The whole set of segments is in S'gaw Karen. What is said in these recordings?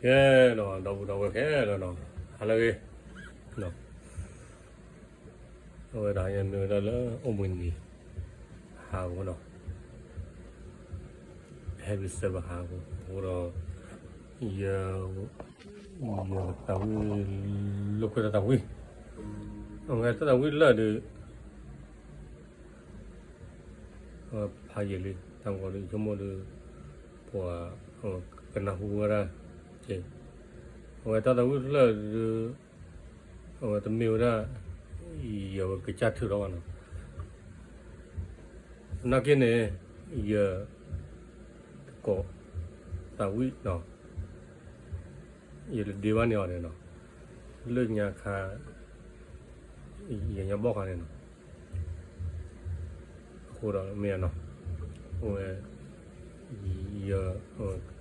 ကဲနီၤ ဒီပုၢ်ဒီဝဲၢ်ခဲလၢာ်နီၤ, ဟါလၢအဂ့ၤ, အဝဲဒၣ်ယမ့ၢ်ဝဲဒၣ်လၢအိၣ်ဘှံးနံၤ ဟးဂီၤနီၤ, Happy Sabbath ဟးဂီၤ, အဃိဒီး ယ ယသးဝံၣ် လိာ်ကွဲတၢ်သးဝံၣ်, အဝဲတၢ်သးဝံၣ်လၢာ်ဒီး ဖးယံာ်လံ တၢ်ဂီၤဒီး ဆိကမိၣ်ဒီး ပှၤကနၢ်ဟူဝဲဒၣ်, အဝဲတၢ်သးဝံၣ်လၢာ်ဒီး အဝဲတမ့ၢ်ဝဲဒၣ် ယဝဲကစၢ်ထုးထီၣ်ဘၣ်နီၤ, သနာ်က့န့ၣ် ယသကိးသးဝံၣ်နီၤ, ယတဒ့ဘၣ်န့ၢ်အီၤန့ၣ်နီၤ, လၢညါခါ ယညါဘီၣ်ခါန့ၣ်နီၤ, အဃိဒီးမ့ၢ်နီၤ, အဝဲ ယ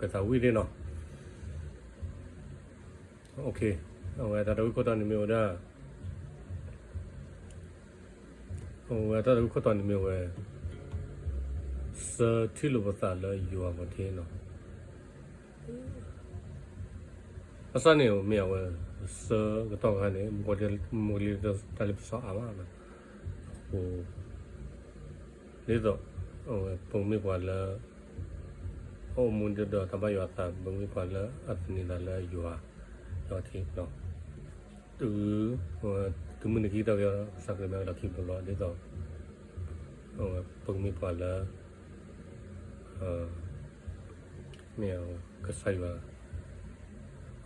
ကသးဝံၣ်သ့ၣ်နီၤ, အဝဲတၢ်သးဝံၣ်ခိၣ်တီန့ၣ်မ့ၢ်ဝဲဒၣ် အဝဲတၢ်သးဝံၣ်ခိၣ်တီန့ၣ်မ့ၢ်ဝဲ ဆၢထံၣ်လိာ်ပသးလၢယွၤအပူၤတက့ၢ်နီၤ, ဘၣ်ဆၣ်န့ၣ်မ့ၢ်အဝဲ ဆၢကတီၢ်ခါန့ၣ် မူကီလံတၢ်လ့ပစီအါမးနီၤ, အဃိ ဒ်သိး အဝဲပမ့ၢ်ပှၤလၢ အအိၣ်မူဒ်ဒီးတၢ်ဘၣ်ယွၤအသး ပမ့ၢ်ပှၤလၢအသန့ၤသးလၢယွၤ ယွၤထံးနီၤ, တုၤ တုၤမုၢ်နံၤခံကတၢၢ်က့ၤ ကစၢ်ခရံာ်မ့ၢ်ဝဲလီၢ်ခံဘျီဘျီ ဒ်သိး ပကမ့ၢ်ပှၤလၢ မ့ၢ်ကစၢ်ယွၤ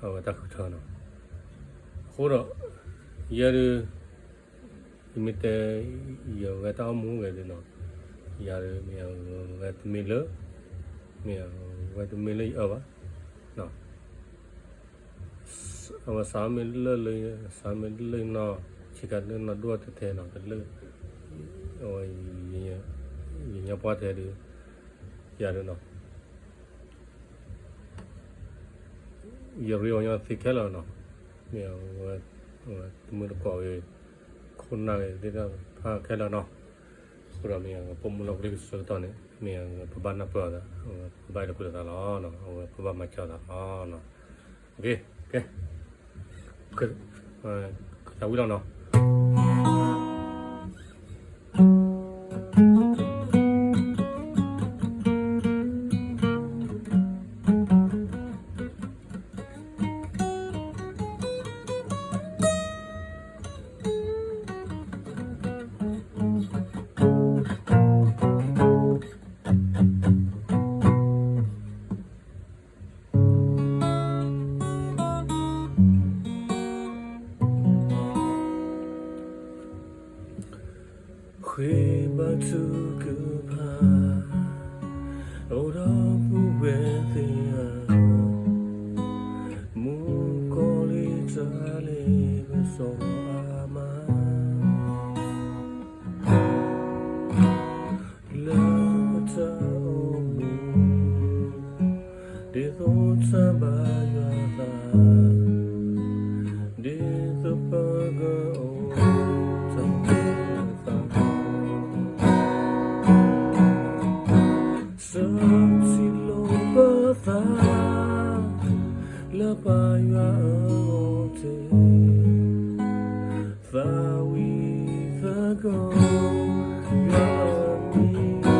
အဝဲတၢ်ဃုထၢနီၤ, အဃိဒီး ယဲဒုး ယမ့ၢ်တဲ ယဝဲတၢ်အိၣ်မူဂ့ၤဒုးနီၤ, ယၤဒုးမ့ၢ်အဝဲတမ့ၢ်လၢ မ့ၢ်အဝဲတမ့ၢ်လၢယအၢဘၣ်, အဝဲစးမ့ၢ်လၢလၢ စးမ့ၢ်လၢနီၤ ဆ့ကၤလၢနီၢ်ဒိၣ်တထဲနီၤ တလၢ အဝဲ ယညါပှၢ်ထဲဒုး ယၤဒုးနီၤ ယရ့အီၤညီသ့ခဲလၢာ်နီၤ, မ့ၢ်အဝဲ တမုၢ်တကိးဂ့ၤ ခိၣ်နၢ်ဂ့ၤ သ့ၣ်တဖၣ်ခဲလၢာ်နီၤ, အဃိဒီးမ့ၢ်အဝဲပိာ်မုၣ်လီၢ်ကလံၢ်ကဆၢကတီၢ်န့ၣ် မ့ၢ်အဝဲပဘၣ်နၢ်ပၢၢ်အီၤသး အဝဲပဘၣ်အဲၣ်လိာ်ကွံလိာ်သးလီၤ, အဝဲပဘၣ်မၤစၢၤသးလီၤ, ကဲ ကသးဝံၣ်လီၤနီၤ. ဃ့ဘါထုကဖၣ် အိၣ်ဒီးပုၢ်ဝဲၢ်သ့ၣ်ဧၢ, မူကီၢ်လံတၢ်လ့ပစီအါမး လၢပတၢ်အိၣ်မူ ဒ်သိးတၢ်ဘၣ်ယွၤအသး, ဒ်သိးပကအိၣ်တၢ်ဘၣ်ယွၤအသး, စၢထံလိာ်ပသး လၢပၢ်ယွၤအဂီၢ်တက့ၢ်. သးဝံၣ်သကိးယွၤအမံၤ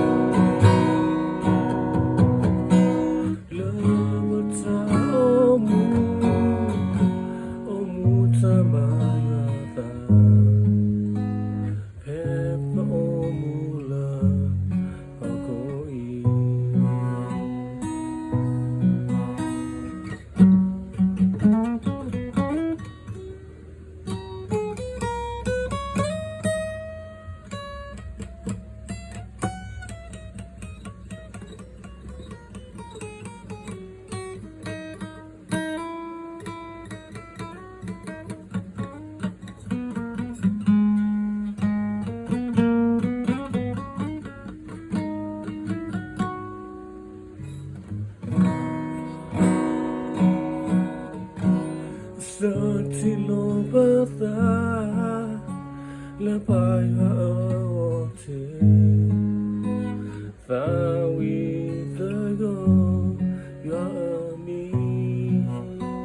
လၢပတၢ်အိၣ်မူ, အိၣ်မူတၢ်ဘၣ်ယွၤအသး, ဖဲပအိၣ်မူလၢဟီၣ်ခိၣ်အံၤ စၢထံလိာ်ပသး လၢပၢ်ယွၤအဂီၢ်တက့ၢ်. သးဝံၣ်သကိးယွၤအမံၤ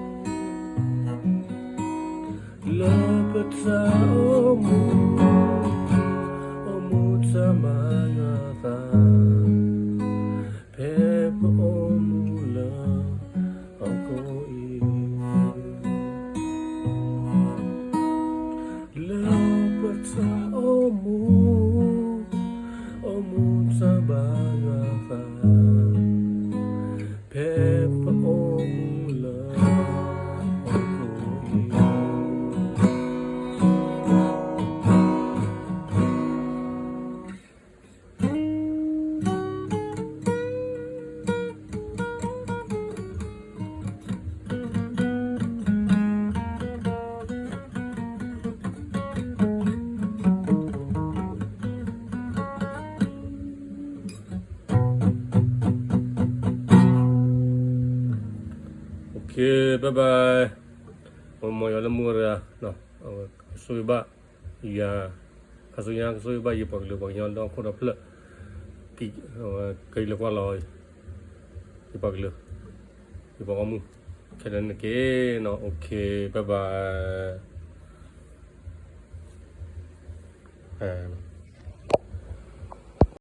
ဘၣ်ဘၣ်, မ်ယွၤလၢမူဝဲတဂၤ, ကဆိၣ်ဂ့ၤဘၣ်ယၤ, ခါဆူညါကဆိၣ်ဂ့ၤဘၣ်ယပှၤကလုာ်ပှၤကညီဒီခိၣ်ဒီဖျၢၣ်, က့ၤလဲၤကွၢ်လီၤ ယပှၤကလုာ်, ယပှၤဂီၢ်မုၢ်, ခဲလၢာ်န့ၣ်တက့ၢ်နီၤ, ဘၣ်ဘၣ်.